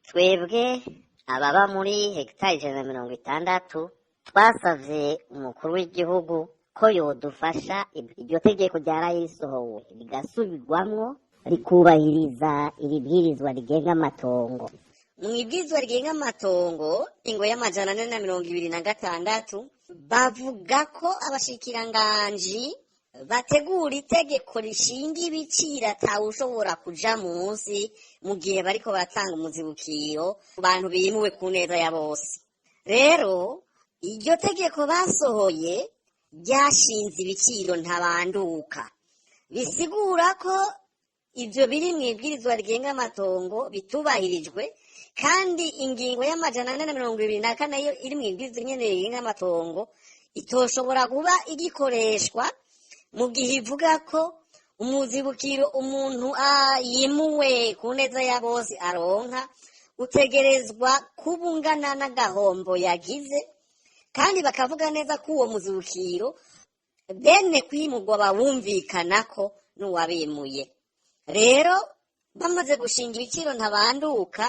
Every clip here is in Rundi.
Twebwe ababa muri hegitari 160 twasavye umukuru w'igihugu ko yodufasha, iryo tegeko ryaraye risohowe rigasubirwamwo, rikubahiriza iri bwirizwa rigenga amatongo. Mu ibwirizwa rigenga amatongo, ingingo ya 426, bavuga ko abashikiranganji bategura itegeko rishinga ibiciro atawushobora kuja munsi mu gihe bariko baratanga umuzibukiro ku bantu bimuwe ku neza ya bose. Rero iryo tegeko basohoye ryashinze ibiciro ntabanduka, bisigura ko ivyo biri mu ibwirizwa rigenga amatongo bitubahirijwe. Kandi ingingo ya 424 yo iri mu ibwirizwa nyene rigenga amatongo itoshobora kuba igikoreshwa mu gihe ivuga ko umuzibukiro umuntu yimuwe ku neza ya bose aronka utegerezwa kuba ungana n'agahombo yagize. Kandi bakavuga neza ko uwo muzibukiro bene kwimurwa bawumvikanako n'uwabimuye. Rero bamaze gushinga ibiciro ntabanduka,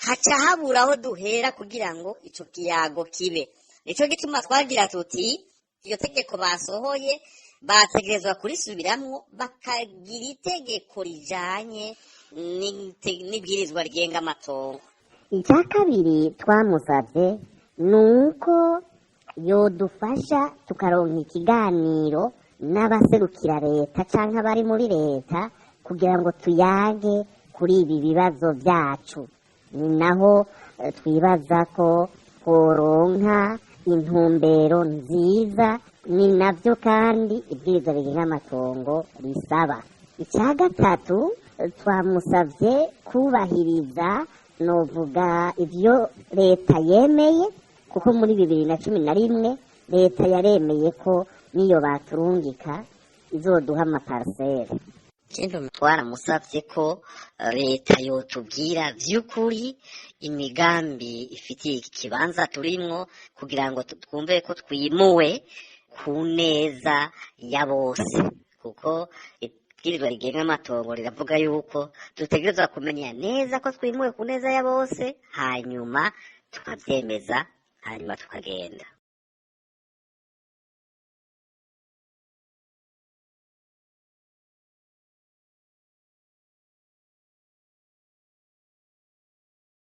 haca habura aho duhera kugira ngo ico kiyago kibe. Nico gituma twagira tuti iryo tegeko basohoye bategerezwa kurisubiramwo, bakagira itegeko rijanye n'ibwirizwa rigenga amatongo. Icya kabiri twamusabye ni uko yodufasha tukaronka ikiganiro n'abaserukira leta canke abari muri leta kugira ngo tuyage kuri ibi bibazo byacu. Ni naho twibaza ko tworonka intumbero nziza. Ni nabyo kandi ibwirizwa rigenga amatongo risaba. Icya gatatu twamusabye kubahiriza, novuga, ibyo leta yemeye, kuko muri 2011 leta yaremeye ko niyo baturungika izoduha amaparcelles. Ikindi twaramusavye ko leta yotubwira vy'ukuri imigambi ifitiye iki kibanza turimwo, kugira ngo twumve ko twimuwe ku neza ya bose, kuko ibwirizwa rigenga amatongo riravuga yuko dutegerezwa kumenya neza ko twimuwe ku neza ya bose, hanyuma tukavyemeza, hanyuma tukagenda.